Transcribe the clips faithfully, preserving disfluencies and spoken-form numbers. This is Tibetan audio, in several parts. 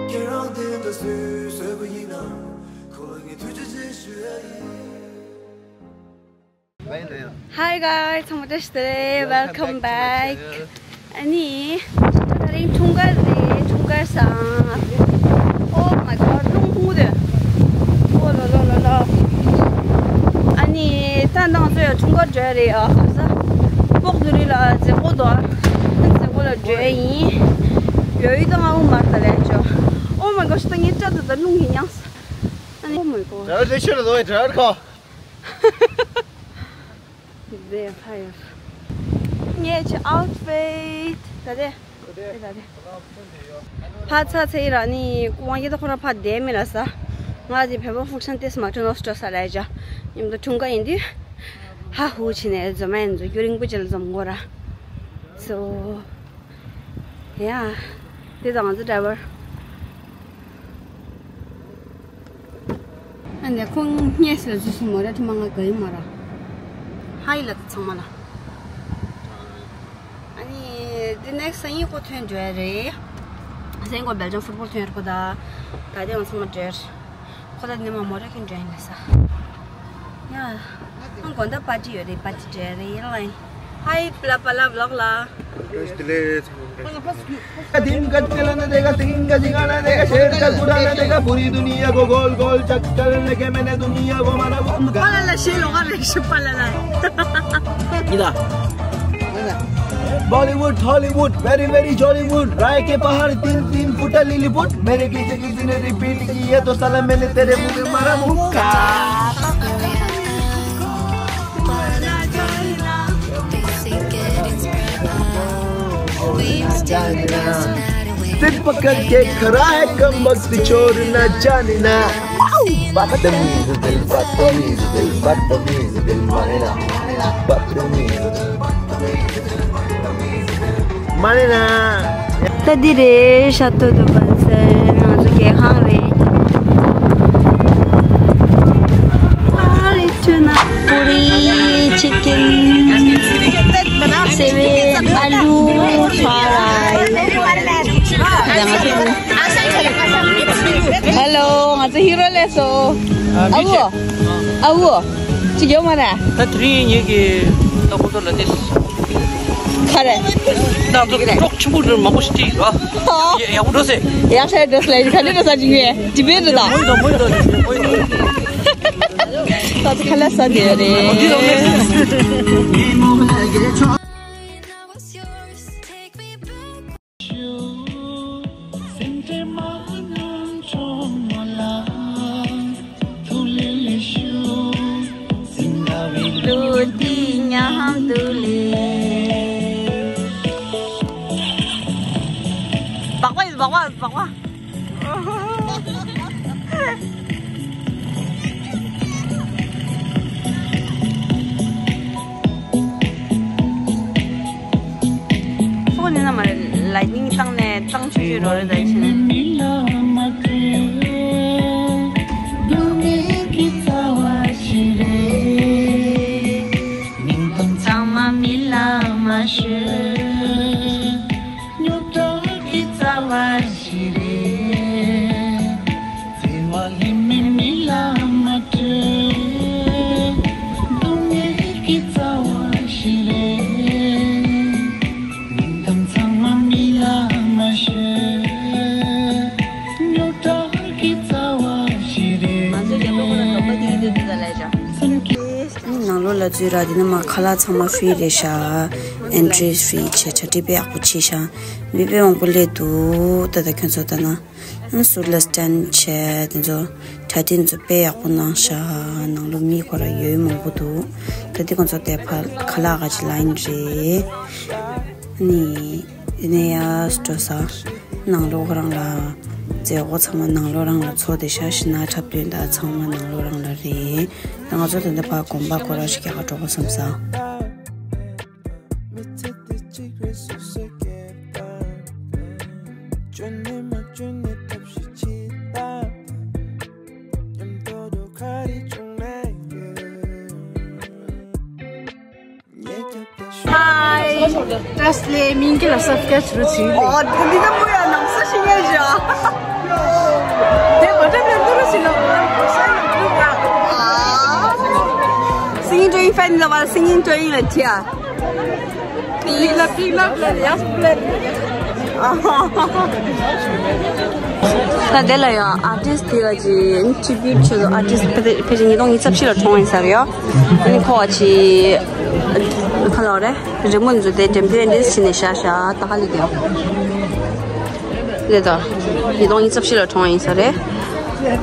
ཁྱེད་རང་དེ་འདྲ་སུས་བཟོས་པ་ཡིན་ན། ཁོ་ལ་ངས་ཐུགས་རྗེ་ཆེ་ཞུ་ཡ་ཡིན། Hi guys, ཚང་མ་བཀྲ་ཤིས་བདེ་ལེགས། Welcome back. ཨ་ནི་ད་རིང་འཁྲུངས་སྐར་རེད། འཁྲུངས་སྐར་བཟང་། Oh my god, རླུང་ཕུང་དུས། ཨོ་ལོ་ལོ་ལོ་ལོ། ཨ་ནི་ད་ནང་ཚོ་ཡང་འཁྲུངས་སྐར་བྲོས་རེད། ཨ་ཁ་ས་སྤོག་ཏུ་རི་ལ་མཛད་སྒོ་དང་། མཛད་སྒོ་ལ་བྲོས་ཡིན། ཡོད་ཡོད་དང་ཨ་འུ་མར་ད་ལས་ཅོ། Oh my god, ད་ངའི་སྐྲ་དུ་ད་རླུང་གིས་མྱངས། ཨ་ནི། Oh my god. ད་ལས་ཆོས་ལ་ལོ་ཡི་དྲ་ཁ། དེ་ཕ་ཡོད། ངས་ཆུ་outfit ད་དེ། དེ་ད་དེ། ཕ་ཚ་ཚེ་ཡི་ར་ནི་ཀུ་ཝང་ཡི་ད་ཁོ་ར་ཕ་དེ་མི་ལ་ས། ང་དེ་བེ་བོ་ཧྥུག་ཤན་ཏེས་མ་ཀྲི་ནོ་སི་ཀྲོ་ས་ལ་ཡ། ཉིམ་དུ་འཁྲུངས་སྐར་ཡིན་དུས། ཧ་ཧུ་ཕྱིན་ནས་འཛོམས་མ་ཡིན་ཚོ་རྒྱུ་རིང་པོ་ཅི་ལ་འཛོམས་དགོས་ར། So ཡ། དེ་དང་ང་ཚོ་driver། ཨ་ནེ་ཁོང་སྙེས་ལ་ཟུ་སུ་མོ་ར་ཐི་མ་ང་ག་ཡི་མ་ར། ཧ་ཡི་ལ་ཚང་མ་ལ། ཨ་ནི་དེ་next སང་ཉིན་ཀོ་ཐོན་འགྲོ་ཡ་རེད། སང་ཉིན་ཀོ་སྦེལ་ཇམ་ཕུཊ་བོལ་ཐོན་ཡ་རེད་ཀོ་ད། ད་དེ་ང་ཚང་མ་འགྲོ་ཡ་རེད། ཁོ་ད་ནི་མ་མོ་ར་ཁྱོད་འགྲོ་ཡིན་ལ་ས། ཡ། ཨང་དགོང་དག་པར་ཊི་ཡོད་རེད། པར་ཊི་འགྲོ་ཡ་རེད། ཡ་ལ་ཡིན། ཧ་ཡི་པ་ལ་པ་ལ་vlog ལ། Bollywood, Hollywood, very very Jollywood. राय के पहाड़ तीन तीन फुटा लिलीवुड। मेरे गीत की तूने रिपीट की है तो साला मैंने तेरे मुंह में मारा मुक्का। सिर पकड़ के खड़ा है कमबख्त चोर ना जाने ना। बदतमीज दिल, बदतमीज दिल, बदतमीज दिल माने ना। बदतमीज दिल। མ་རེད་ན། ད་འདི་རེད། ཤ་ཏོ་དུ་བན་སེ་ང་ཚོ་གའི་ཧང་རེད། ཧ་རེད་ཆུ་ན་པུ་རི་ཆི་ཀིན་སེ་བེ་ཨ་ལུ་ཕ་ར་ཡི། Hello, ང་ཚོ་ཧི་རོ་ལས་སོ། ཨ་བུ། ཨ་བུ། ཅི་ཡོད་མ་རེད། ད་དེ་རིང་ངེད་ཀྱི་ད་ཁོ་ཚོ་ལ་དེ། ག་རེ། ད་ཚོ་གྲོགས་ཆེན་པོ་འདྲ་མང་པོ་ཞིག་བྲིས་ཡོད། ཡག་པོ་འགྲོ་སེ། ཡག་ཤོས་འགྲོ་སེ་ལ་ག་འདྲ་འགྲོ་ས་ཅིག་ཡོད་ཇི་བེ་འདྲ་ད། མོ་ཡོད་མོ་ཡོད་མོ་ཡོད། ད་ཚོ་ཁ་ལག་ཟ་དེ་རེད། ཕོན་ནི་ན་མ་རེད། ལའི་ཊི་ནིང་བཏང་ནས་བཏང་ཆོག་ཆོག་རོ་རེད་ད་ཕྱིན། ནང་ལོགས་ལ་འཛུལ་ར་དེ་ནི་མ་ཁ་ལག་ཚང་མ་ཧྥི་རི་རེད་ཤག་ཨེན་ཊི་རི་ཧྥི་རི་བྱས། གྲ་སྒྲིག་དཔེ་ཡག་པོ་བྱས་ཤག་མི་དཔེ་མང་པོ་སླེབས་འདུག་ད་ལྟ་ཁྱོད་ཚོ་ལྟ་ན། ཟུར་ལ་སི་ཊེན་ཌི་བྱས་དེ་ཚོ་གྲ་སྒྲིག་ཚོ་དཔེ་ཡག་པོ་གནང་ཤག་ནང་ལོགས་མི་ཁོ་ར་ཡོད་མང་པོ་འདུག་ད་དེ་ཁོ་ཚོ་དེ་ཕར་ཁ་ལག་ག་ཅིག་ལ་ཡིན་རེད། ཨ་ནི། དེ་ནས་ཡར་འགྲོ་ས། ནང་ལོགས་ཁོ་རང་ལ། མཛད་སྒོ་ཚང་མ་ནང་ལོགས་རང་ལ་ཚོགས་བསྡད་ཤག་ཤི་ན་འཁྲབ་སྟོན་དང་ཚང་མ་ནང་ལོགས་རང་ལ་རེད། ད་ང་ཚོ་ད་ལྟ་ཕར་དགོན་པ་སྐོར་ར་ཞིག་རྒྱག་ག་འགྲོ་དགོས་བསམ་ས། Hi. Translate མིང་གི་ལ་སབ་སི་ཀེ་རའིབ་རུ་ཚུལ། ཨོ། འདི་ནི་མོ་ཡ་ནམ་ས་ཤི་ངེ་ཞོ། Singing doing fan the while singing doing the tear. Please love, please love, love, yes, please. ད་དེ་ལ་ཡང་ཨར་ཊིསི་དེ་ལ་ཅིག་ཊི་རི་བིའུ་ཊི་བྱེད་དུ་ཨར་ཊིསི་ཕལ་ཆེར་ཉིས་སྟོང་ཉི་ཤུ་རྩ་བཞི་ལ་གྲོངས་ཡིན་ས་རེད་ཡ། ཨ་ནི་ཁོ་བ་ཅིག་ཁ་ལོ་རེད། རི་མོ་འཛུལ་ཏེ་འགྲེམས་སྟོན་འདི་བྱས་ནས་བཞག་བཞག་ད་ག་ལེ་དེ། དེ་ད་ཉིས་སྟོང་ཉི་ཤུ་རྩ་བཞི་ལ་གྲོངས་ཡིན་ས་རེད།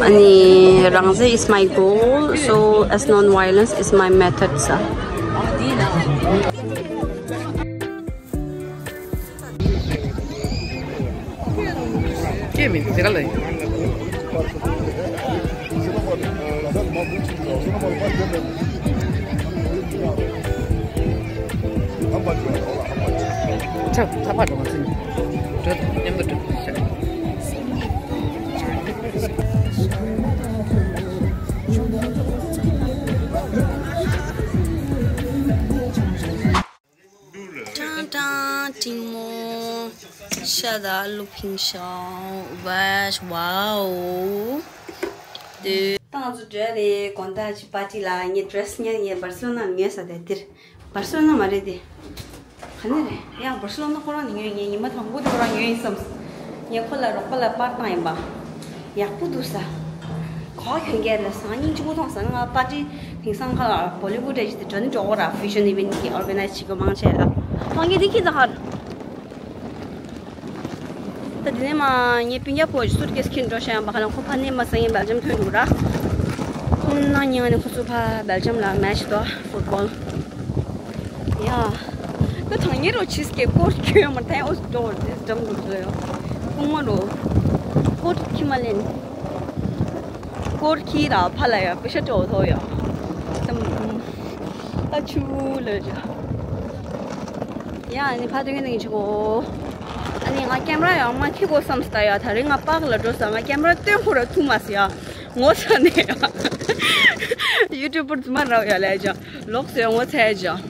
ཨ་ནི་རང་བཙན is my goal, so as non-violence is my method ས། སྐྱེ་མི་དེ་ག་ལ་ཡིན། ཚ་ཚ་བ་འགྲོ་བ་ཚིན། འགྲོ་མཉམ་དུ་འགྲོ་ཤག་ཀྲང་ཀྲང་ཀྲིང་མོ། ཤ་ད་ལུ་ཕིང་ཤའོ་ཝེ་ཝའོ། དུ། ད་ང་ཚོ་འགྲོ་ཡ་རེད། དགོང་དག་ཅིག་པར་ཊི་ལ་ངས་ཌི་རེ་སི་ཉར། ངས་བར་སེ་ལོ་ན་ཉོས་ས་དེ་འདིར། བར་སེ་ལོ་ན་མ་རེད་དེ། ག་ནས་རེད། ཡང་བར་སེ་ལོ་ན་ཁོ་རང་ནས་ཉོས། ངས་ཉི་མ་དང་པོ་དེ་ཁོ་རང་ཉོས་ཡིན་བསམས། ངས་ཁོ་ལ་རོགས་པ་ལ་པར་བཏང་ཡིན་པ། ཡག་པོ་འདུག་ས། ག་གྱོན་གྱི་རེད་ལབ་སོང་། སྙིང་རྗེ་པོ་མཐོང་སོང་། ང་པར་ཊི་དེང་སང་ཁ་ལ་བོ་ལི་ཝུཌ་ཅིག་དེ་འགྲོ་ནི་འགྲོ་གོ་ར། ཕེ་ཤན་ཨི་ཝེན་ཊི་གི་ཨོར་ག་ནའི་ཛི་བྱེད་དགོས་མང་ཆེ་ལ། ཁོང་གིས་འདི་ཁྱི་ད་ཧར། ད་དེ་ནས་མ་ངའི་སྤུན་ཀྱག་ཕོ་ཞིག་སུཊ་ཀེ་སི་འཁྱེར་འགྲོ་བྱས་ཡང་པ་ཁ་ལ་ཁོ་ཕ་ནས་མ་སང་ཡིན་སྦེལ་ཇམ་ཐོན་འདུག་ར། ཁོང་ན་ཉིན་ནས་ཁོ་ཚོ་ཕ་སྦེལ་ཇམ་ལ་མེ་ཆི་དོ་ཧྥུཊ་བོལ། ཡ། ཁོ་ཐང་ཉེ་རོ་ཆིས་ཀེ་ཀོར་ཁྱོད་མ་ཐན་ཨོ་སི་ཏོར་དེ་འགྲམ་དུ་ཚོ་ཡོ། ཁོང་མ་རོ། ཀོར་ཁྱི་མ་ལེན། ཀོར་ཁྱི་ར་ཕ་ལ་ཡ་པེ་ཤ་ཏོ་ཐོ་ཡ། ཨ་ཆུ་ལ་ཇ། ཡ་ནི་ཕ་དུང་ནི་ཆུ་གོ། ཨ་ནི་ང་ཀེམ་ར་ཡང་མ་ཁྱི་གོ་བསམ་སྟ་ཡ། ད་རེས་ང་པག་ལ་འགྲོ་ས། ང་ཀེམ་ར་སྟོན་ཁོ་ར་ཐུག་མ་སི་ཡ། ངོ་ཚ་ནས་ཡ། ཡུ་ཊུབ་པར་ཙི་མ་ར་ཡ་ལས་ཇ། ལོག་སི་ཡ་ངོ་ཚ་ཡ་ཇ།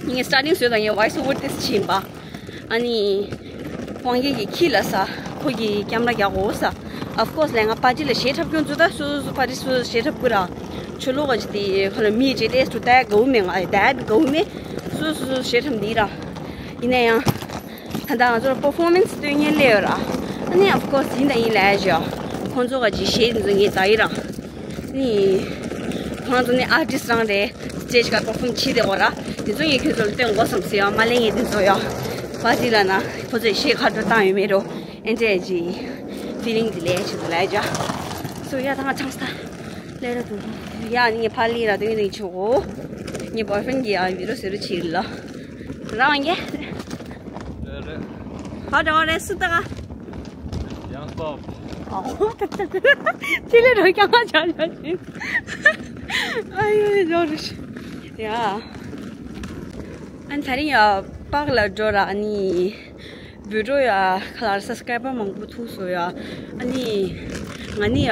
ངས་སི་ཊར་ཊིང་སི་ཡོད་ད་ངས་ཝོ་ཡིས་ཨོ་ཝར་དེ་སི་བྱིན་པ། ཨ་ནི། དབང་རྒྱལ་གྱི་ཁྱི་ལ་ས། ཁོ་གི་ཀེམ་ར་རྒྱག་གོ་ས། ཨོཕ་ཀོར་སི་ལས་ང་པར་ཊི་ལ་གཞས་འཁྲབ་མཁན་ཚོ་ད་སོ་སོ་སོ་པར་ཊི་སོ་སོ་གཞས་འཁྲབ་དགོས་ར། ཆོ་ལོ་ག་ཅི་དེ་ཁོ་ལ་མི་རྗེས་ཏེ་སུ་ད་དགའ་བོ་མེད། ང་ད་དགའ་བོ་མེད། སོ་སོ་སོ་གཞས་འཁྲབ་འདི་ར། ཡིན་ན་ཡང་། ད་ལྟ་ང་ཚོར་པར་ཕོར་མན་སི་སྟོན་མཁན་སླེབས་ཡོད་ར། ཨ་ནི་ཨོཕ་ཀོར་སི་ཡིན་དང་ཡིན་ལས་ཞོ། ཁོང་ཚོ་ག་ཅི་གཞས་འདི་ཚོ་ངས་ད་ཡིན་ར། ནི། ཁོང་ཚོ་ནི་ཨར་ཊིསི་རང་རེད། སི་ཊེཇ་ག་པར་ཕོམ་བྱེད་དེ་འོ་ར། དེ་ཚོ་ངས་ཁྱོད་ཚོ་ལ་སྟོན་དགོས་བསམ་སི་ཡ་མ་ལེན་ངས་དེ་ཚོ་ཡ། པར་ཊི་ལ་ན་ཁོ་ཚོས་གཞས་ཁ་འགྲོ་བཏང་ཡོད་མེད་རོ། ཨེ་འདྲས་ཀྱི་ཕི་ལིང་དེ་ལས་ཆེ་དུ་ལས་ཇ། སོ་ཡ་ད་ང་ཆང་སྟ། ལས་ར་དུ། ཡ་ནི་ངས་ཕ་ལི་ར་དུ་ངས་དེ་ཆོ་གོ། ངས་བོའི་ཕྲེན་གྱི་ཡ་བི་རོ་ཟེར་རོ་ཆི་ལ། རང་ངས། རེད་རེད། ཧ་ད་རེད་སུ་ད་ག་ཡང་སོབ། ཨོ། ཅི་ལས་རོ་ཀྱང་མ་ཆགས་ཆགས་ཤིང་། ཨ་ཡོ་ཡོ་རུ་ཤི། ཡ། ཨན་ད་རིང་ཡ་པག་ལ་འགྲོ་ར་ཨ་ནི། བི་ཌིའོ་ཡ་ཁ་ལར་སབ་སི་ཀ་རའི་བར་མང་པོ་ཐུག་སོ་ཡ། ཨ་ནི། ང་ནི་ཡ།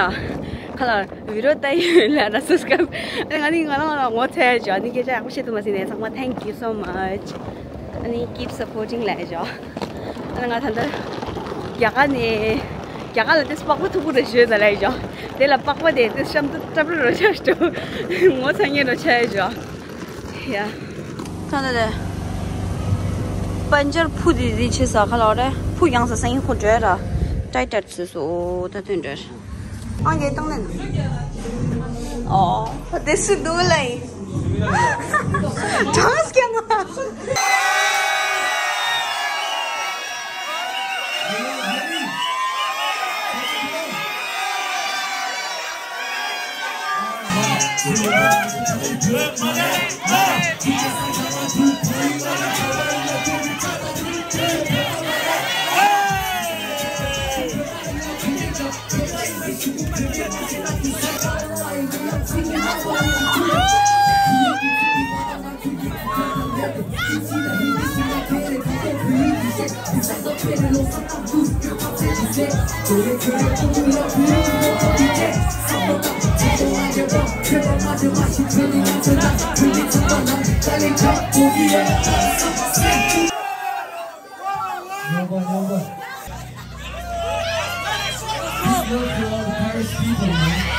ཁ་ལར་བི་ཌིའོ་ལྟ་ཡོད་ལ་ར་སབ་སི་ཀ་རའི་བར། ཨ་ནི་ང་ནི་ང་རང་ང་རང་ངོ་ཚ་ཡ་ཇ། ཨ་ནི་སྐད་ཆ་ཡག་པོ་བཤད་ཐུབ་མ་སོང་ནས་ཚང་མ་thank you so much. ཨ་ནི་keep supporting ལ་ཡ་ཇ། ཨ་ང་ད་ལྟ་རྒྱ་གར་ནས་རྒྱ་གར་ལ་དེ་པགས་པ་མཐུག་པོ་རེ་ཞོས་ད་ལ་ཡི་ཞོ། དེ་ལ་པགས་པ་དེ་དེ་ཤམ་ཏུ་ཏྲབ་རུ་རོ་ཆ་ཞོ། ངོ་ཚ་ངེ་རོ་ཆ་ཡི་ཞོ། ཡ། ད་ད་དེ་པན་ཇར་ཕུ་དེ་དེ་ཆེ་ས་ཁ་ལ་རེ་ཕུ་ཡང་ས་སང་ཡིན་ཁོ་འདྲ་ར་ཏའི་ཏར་ཚུ་སོ་ད་དོན་འདྲ། ཨང་གེ་བཏང་ནས་ན། ཨོ། དེ་སུ་འདུག་ལ་ཡིན། གྲངས་ཀྱང་ང་། People, man.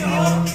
Come on.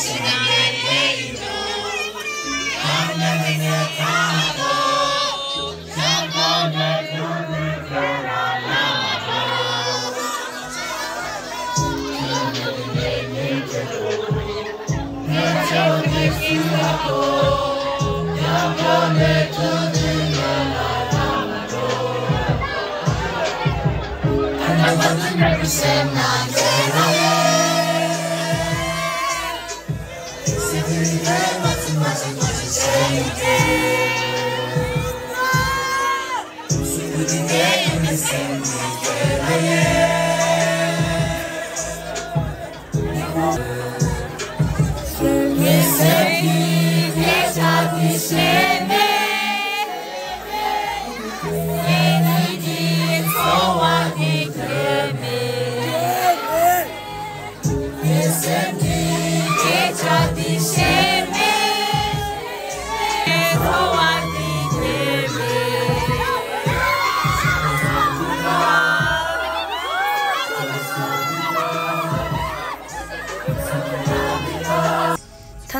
ད་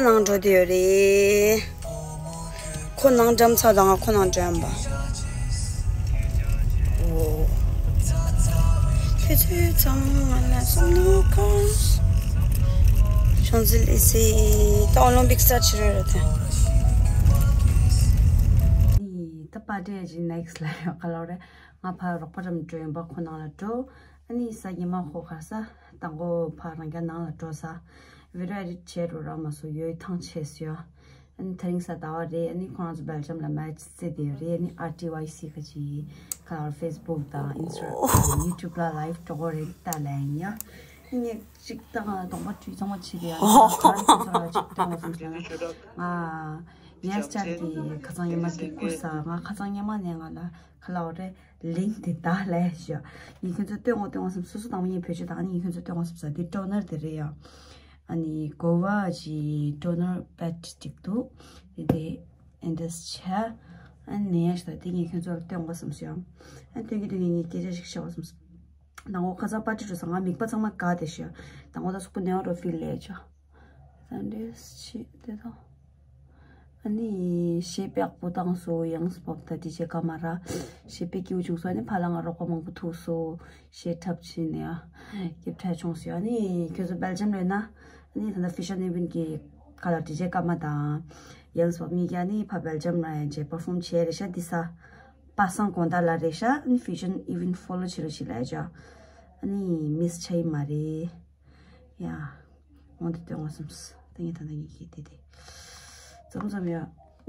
ནང་འགྲོ་དུས་ཡོད་རེད། ཁོ་ནང་འགྲམ་ཚར་དང་ང་ཁོ་ནང་འགྲོ་ཡང་པ། འོ། ཁྱོད་ཚོའི་ཚང་མ་ལ་བསམ་བློ་ཁོང་། ཤོང་ཟི་ལི་སི་ད་ཨོ་ལིམ་པིག་སི་ལྟར་ཕྱི་རོལ་རེད་དེ། ད་པར་ཊི་ཡ་ཇི་ནེག་སི་ལ་ཡོད་ག་ལོ་རེད། ང་ཕར་རོགས་པ་རམ་འགྲོ་ཡིན་པ་ཁོ་ནང་ལ་འགྲོ། ཨ་ནི་གཟའ་ཉི་མ་ཁོ་ག་ས་དང་པོ་ཕར་རང་རྒྱ་ནང་ལ་འགྲོ་ས། བི་ཌི་ཡོ་ཨེ་ཌི་ཊི་བྱས་འགྲོ་རག་མ་སོང་། ཡོད་ཐང་ཆད་སོང་། ཨ་ནི་དེ་རིང་གཟའ་ཟླ་བ་རེད། ཨ་ནི་ཁོ་རང་ཚོ་སྦེལ་ཇམ་ལ་མེ་ཆི་རྩེ་བསྡད་ཡོད་རེད། ཨ་ནི་ཨར་ཊི་ཝའི་སི་ག་ཅིག་ག་ལ་ཕེ་སི་བུག་དང་ཨིན་སི་ཊ་གྷ་རམ་དང་ཡུ་ཊུབ་ལ་ལའེབ་འགྲོ་གི་རེད། ལྟ་ལ་ཡིན་ཡ། ཨ་ནི་ངས་ཅིག་ད་ང་གདོང་པ་བཀྲུས་ཚང་མ་བྱས་ཏེ་ཡ། ང་ཁོ་རང་ཚོ་ལ་ཅིག་སྟོན་དགོས་བསམ་སོང་། ང་ཡང་སི་ཊར་གི་ཁ་སང་ཉི་མ་དེ་བསྐུར་ས། ང་ཁ་སང་ཉི་མ་ནས་ང་ལ་ག་ལབ་རེད། ལིང་ཀི་དེ་དག་ལས་ཞོ། ངས་ཁྱོད་ཚོ་སྟོན་དགོས་སྟོན་དགོས་བསམ། སོ་སོ་དང་པོ་ངས་བེད་སྤྱོད་བཏང་། ངས་ཁྱོད་ཚོ་སྟོན་དགོས་བསམ་ས་དེ་ཊོ་ནར་དེ་རེད་ཡ། ཨ་ནི་གོ་བ་ཅི་ཊོ་ནར་པེ་ཌི་ཅིག་འདུག་དེ་དེ་ཨེ་འདྲས་བྱས། ཨ་ནི་ཡ་ཞིག་ད་དེ་ངས་ཁྱོད་ཚོ་ལ་སྟོན་དགོས་བསམ་སོང་ཡ། ཨ་ནི་སྟོན་གི་སྟོན་གི་ངས་སྐད་ཆ་ཞིག་བཤད་དགོས་བསམ་སོང་། དང་པོ་ཁ་སང་པར་ཊི་འགྲོ་ས་ང་མིད་པ་ཚང་མ་འགག་བསྡད་ཤག་དང་པོ་ད་གཟུགས་པོ་ན་བ་འདྲ་ཕིལ་ལས་ཆོག་ད་འདྲས་བྱས་དེ་དང་། ཨ་ནི་གཞས་དཔེ་ཡག་པོ་བཏང་སོང་། ཡང་སྤོབ་ད་ཌི་ཇེ་ཀ་མ་ར་གཞས་དཔེ་སྐྱིད་པོ་བྱུང་སོང་། ཨ་ནི་ཕར་ལ་ང་རོགས་པ་མང་པོ་ཐུག་སོང་། གཞས་འཁྲབ་བྱས་ནས་ཨ་སྐྱིད་པོ་བྱུང་སོང་། ཨ་ནི་ཁྱོད་ཚོ་སྦེལ་ཇམ་ལ་ཡོད་ན། ཨ་ནི་ད་ལྟ་ཕེ་ཤན་ཨི་ཝེན་ཊི་གི་ག་ལ་ཌི་ཇེ་ཀ་མ་དང་ཡང་སྤོབ་གཉིས་ཀ་ཨ་ནི་ཕར་སྦེལ་ཇམ་ལ་ཡང་ཇེ་པར་ཕོམ་བྱས་རེད་ཤག་འདི་ས། པ་སངས་དགོང་དག་ལ་རེད་ཤག་ཨ་ནི་ཕེ་ཤན་ཨི་ཝེན་ཊི་ཕོ་ལོ་བྱེད་རོགས་བྱེད་ལབ་ཡ་ཅོ། ཨ་ནི་མི་སི་ཆ་ཡི་མ་རེད། ཡ། འོང་དེ་སྟོན་དགོས་བསམས། ད་ངས་ད་ལྟ་ངས་ཁྱེད་དེ་དེ། ཙམ་ཙམ་ཡ།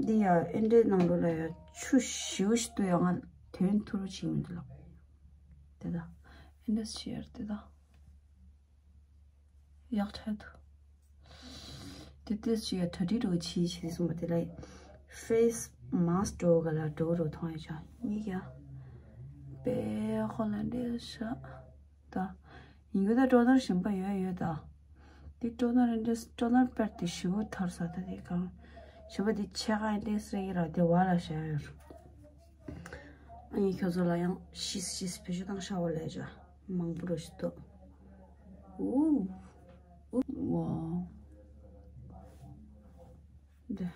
འདི་ཡ་ཨེ་འདྲའི་ནང་ལོགས་ལ་ཡ་ཆུ་ཞེ་པོ་ཞིག་བཏུས་ཡ། ང་དོན་ཐུ་རུ་ཕྱིན་མི་འདུག་ལགས། དེ་ད། ཨེ་འདྲ་ཞིག་ཡ་དེ་ད། ཡག་ཐལ་དུ། དེ་དེ་ཞིག་ཡ་ད་དྲི་རུ་ཕྱིན་ཕྱིན་གསུངས་པ་དེ་ལ། ཕེ་སི་མཱ་སི་འགྲོ་ག་ལ་འགྲོ་རུ་མཐོང་ཡ་ཅང་གཉིས་ཀ། པེ་ཧོ་ལ་འདྲ་ཤག་ད། ཡིན་གྱི་ད་ཊོ་ནར་གཞན་པ་ཡོད་ཡོད་ད། འདི་ཊོ་ནར་རེད་འདྲ། ཊོ་ནར་པེ་ཌི་དེ་ཞེ་པོ་ཐར་ས་ད། དེ་གང་གཞན་པ་དེ་ཕྱེད་ཀ་ཡིན་ཏེ་སེ་ཡི་ར་དེ་བ་ལ་བཞག་ཡོད། ཨ་ནི་ཁྱོད་ཚོ་ལ་ཡང་ཤིས་ཤིས་བེད་སྤྱོད་བཏང་ཤག་འོ་ལས་ཅོ། མང་པོ་རུ་ཞིག་འདུག་ཨུ། ཨུ། ཝའོ། འདི།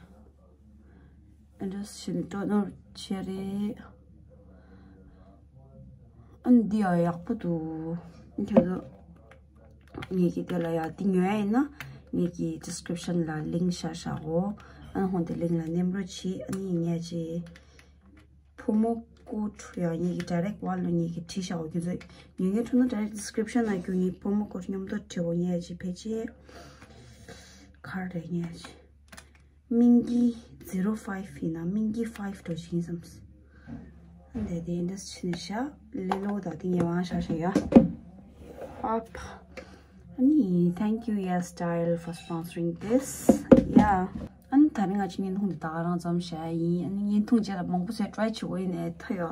ཨེ་འདྲ་ཞིག་ནི་ཊོ་ནར་བྱས་རེད། ཨ་ནི་འདི་ཡང་ཡག་པོ་འདུག་ཁྱོད་ཚོ་ངེད་ཀྱི་དེ་ལ་ཡ་འདི་ཉོ་ཡ་ཡིན་ན་ངེད་ཀྱི་ཌི་སི་ཀི་རིབ་ཤན་ལ་ལིང་ཤར་བཞག་གོ་ཨ་ནི་ཧོན་དེ་ལིང་ལ་ནེམ་རོ་ཆི། ཨ་ནི་ངས་ཅི་ཕོ་མོ་ཀོཌ་ཡང་ངེད་ཀྱི་ཌའི་རེག་ཝལ་ལ་ངེད་ཀྱི་བྲིས་བཞག་གོ་ཁྱོད་ཚོ་ཉོ་མཁན་འཁྲུག་ན་ཌའི་རེག་ཌི་སི་ཀི་རིབ་ཤན་ལ་རྒྱུག་ངེད་ཕོ་མོ་ཀོཌ་སྙོམ་དོ་བྲིས་གོ་ངས་ཅི་ཕལ་ཆེར་ག་རེ་ངས་ཅི། སྨིན་གྱི་ཛི་རོ་ཕའིབ་ཡིན་ན་སྨིན་གྱི་ཕའིབ་འགྲོ་ཅིག་ཡིན་བསམས། འདི་དེ་འདྲ་ཕྱིན་ཤག་ལེ་ལོ་ད་དེ་ངས་དབང་ཤ་ཤ་ཡ། ཨ་ཕ། ཨ་ནི། Thank you, Yes Style, for sponsoring this. Yeah. ཨ་ནི་ད་རིང་ང་ཅི་བརྙན་ཐུང་འདི་ད་ག་རང་ཙམ་བྱས་ཡིན། ཨ་ནི་བརྙན་ཐུང་རྗེས་ལ་མང་པོ་བྱས་ཊ་རའི་བྱེད་དགོས་ཡིན་ཨེ་ཐ་ཡོ།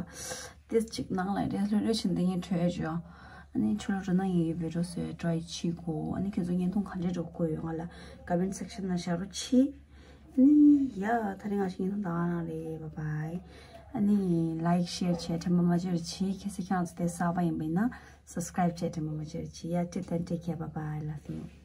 དེ་གཅིག་ནང་ལ་རེ་ལྷོད་ལྷོད་ཕྱིན་དེ་ངས་བྲོས་བྱོས། ཨ་ནི་ཆུ་ལོ་རི་ནང་ཡི་བི་ཌི་ཡོ་བཟོས་ཊ་རའི་བྱེད་དགོས། ཨ་ནི་ཁྱེད་ཚོ་བརྙན་ཐུང་ག་འདྲས་འགྲོ་དགོས་ཡོད་ང་ལ་ཀོ་མེན་ཊི་སེག་ཤན་ནང་བཞག་རོགས་གྱིས། ཨ་ནི་ཡ་ད་རིང་ང་ཞིག་བརྙན་ཐུང་ད་ག་རང་རེད། Bye bye. ཨ་ནི་ལའིཀ་ཤེར་བྱས་དྲན་པ་མ་བརྗེད་རོགས་གྱིས། གལ་སྲིད་ཁྱེད་རང་ཚོ་དེ་གསར་པ་ཡིན་པ་ཡིན་ན་སབ་སི་ཀ་རའིབ་བྱས་དྲན་པ་མ་བརྗེད་རོགས་གྱིས། ཡ་till then, take care, bye bye, love you.